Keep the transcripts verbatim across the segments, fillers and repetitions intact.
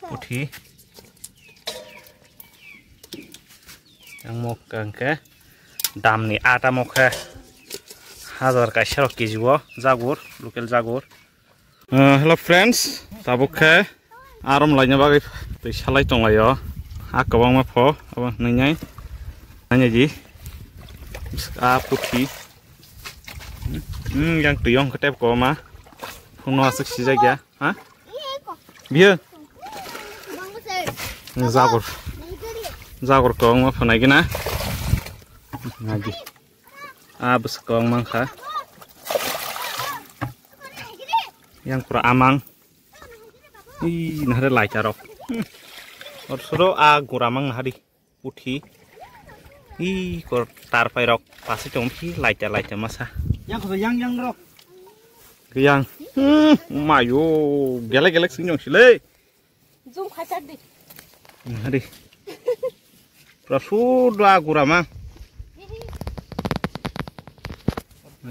Puthi. Yang mok kangke. Damni ata mokhe. Hajar kaisa rok kg o jagur, local jagur. Uh, hello friends, tabuk khe arom laina bagwi twi salai tonglaio. Ha kwbangma pho abo nwngnai. Nanya ji. A puthi. Hmm, yang twi yong khe tep kwbangma. Phungno aswk sijak ya. Ha? Biyo. Jagur. Jagur kwbangma phanai gina. Nagi. Ah, bwswk kwbangma wngkha. Yang pura amang. Ih, nahare laita rok. Hmm. Or soro a gura mang nahari. Puthi. Ih, kor tarpai rok. Pasi tong phi laita laita masa. Yang kho yang yang rok. Yang. Hmm, mayo. Gelek gelek sing jong sile. Zoom khai chak di. Hari. Pura sudu a gura mang.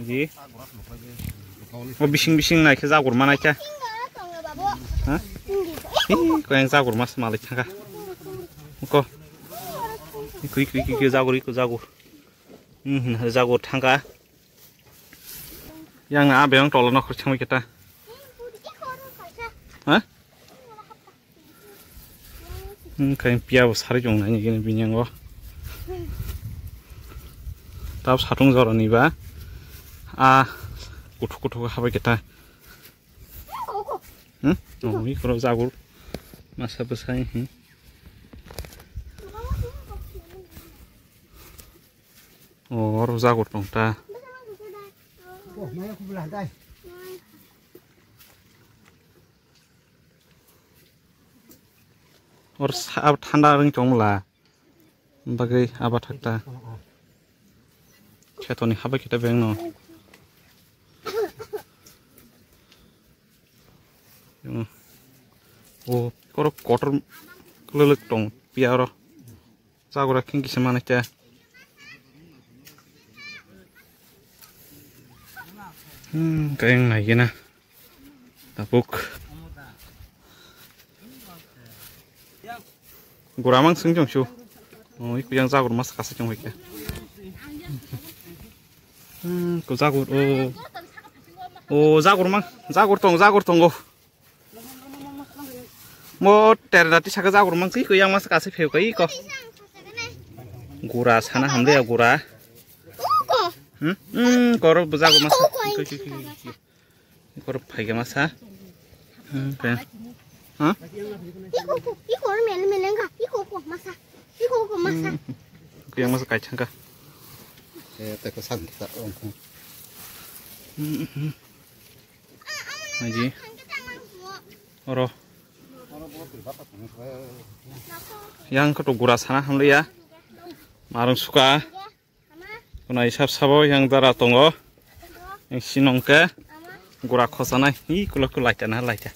Ji. O bising bising nai khe jagur manai khe. Ha? Ih, kau yang jagur mas malik thangka. Ko. Ikui ikui ikui jagur ikui jagur. Hmm, jagur thangka. Yang a beng tolo no khorchang kita. Ha? Hwnkhe phiya bo sari chong nai nini bini yango. Tab satung jora ni ba. A kuthuk kuthuk habai kita. Hmm? Oh, i koro jagur. Masa bwsai, hmm. Oh, oro jagur tong ta. Or sa-, ab thanda ring chong la. Bagwi aba thak ta. Kheto ni habai khe ta beng no. Yung. O, koro kotor lelek tong piaro. Jagur a khing kisa manai khe. Hmm, kayang nai gina. Tabuk. Gura mang sing jong su. Oh, iku yang jagur mas kasa jong hoike. Hmm, ko jagur, oh. Oh, jagur mang, jagur tong, jagur tong, oh. Mo terda ti saka jagur mang si ko yang mas kasa pheu kai ko. Gura sana hamle ya gura. Hmm, hmm, koro jagur mas. Ko, ko, ko, ko. Ikor phaikhe masa. Hmm, pe. Ha? Iko, iko, mele, mele, nga. Iko, ko, masa. Iko, ko, masa. Hmm. Kuyang masa kai thangka. Eh, teko san kita. Hmm, hmm. Aji. Oro. Yang koto gura sana hamle ya. Marung suka. Kuna isap sabo yang dara tongo. Yang sinong ke gura khosanai. Hi kulo kulo laita na laita.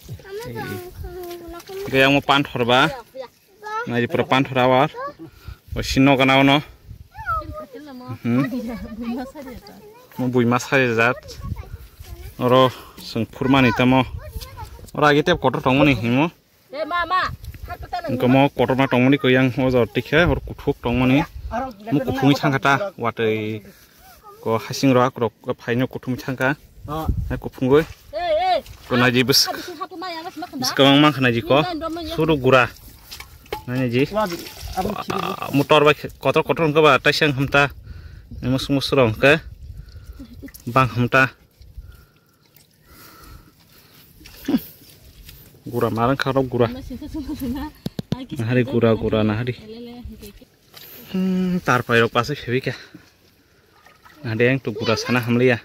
Ke yang mo panthor ba. Nai pura panthor awar. O sino kana ono. Hmm. Mo bui masari jat. Oro seng phurmani tamo. Oro agi tep kotor tongmani himo. Engko mo kotorma tongmani koi yang o jor tikhe hor kuthuk tongmani. Mo kuthungwi thangkha ta watwi ko hasing rok rok phaino kuthungwi thangkha. Hai kuphungwi. Ko naji bwswk. Bwswk kwbangma khna ji ko. Suru gura. Nai ji. Motor bai kotor kotor wngkha ba taisa wngkha ta. Musuk musuk rok wngkha. Bang hamta. Gura marang kharok gura. Nahari gura gura nahari. Hmm, tarpai rok pasai phebi kha. Nahari ang tu gura sana hamliya.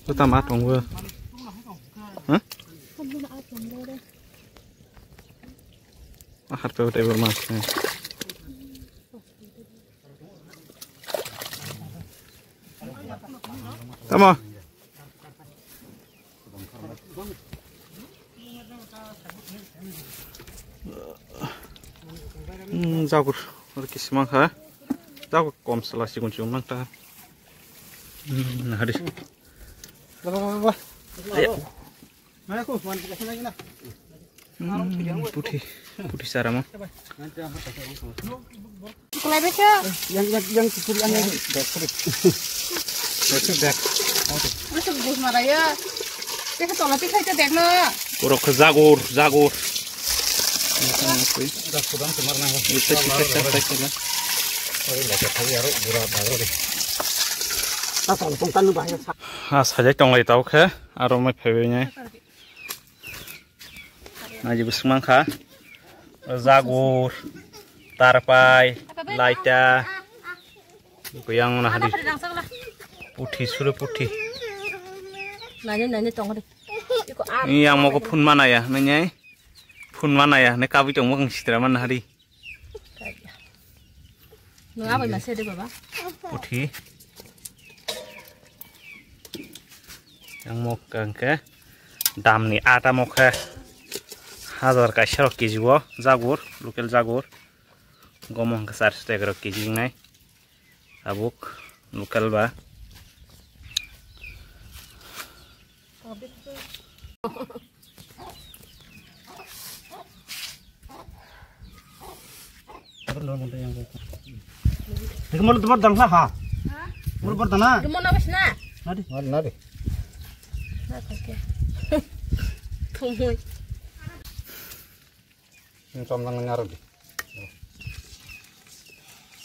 Tuta ma tongo. Hah? Ahar pe utai berma. Tamo. Hmm, jagur, oro kisimang ha. Jagur kom sala sigon sigon nang ta. Hmm, hari. Ba, ba, ba, ba. Ayo. Hmm, puthi, puthi sarama. Kulai besa. Yang, yang, yang kukur yang, yang. Besok dek. Besok bus maraya. Teka tola teka itu dek no. Urok jagur, jagur. Dak sedang semar nang. Itu kita tak tak lah. Oi, lah, kita ya, ro, bura, bura deh. Ah, tong, tong, tanu, bahaya. Ah, sajak tong lai tau khe, aro mai phaibai nai. Naji bwswk mankha. Jagur, tarpai, laita. Yang mana hadi? Puthi, suru puthi. Nanya, nanya, tong deh. Ini yang mau ke phun mana ya? Nanya. Phun mana ya? Ne kabi tong mukang sitra mana hari? Nung abai ma sede baba. Puthi. Yang mukang ke. Damni ata mokhe hajar kaisa rok kg o jagur, local jagur. Gomo hwnkhe charso tegra rok kg wngnai. Tabuk local ba. Dikhe mano bor dam kha ha. Mor bor dana. Dikhe mano bes na. Nadi. Nadi, nadi. Na kake. Thumui. Ini chom nang nang arok di.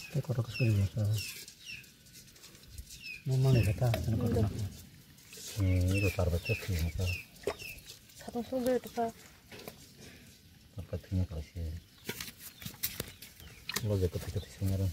Tei kotor khe sukli ni kha. Mo mani kha ta, sini kotor na. Hmm, ini kotor ba cek sini kha. Satung sung be to kha. Apa tu ni kha sih? Lo je kotor kotor sini arok.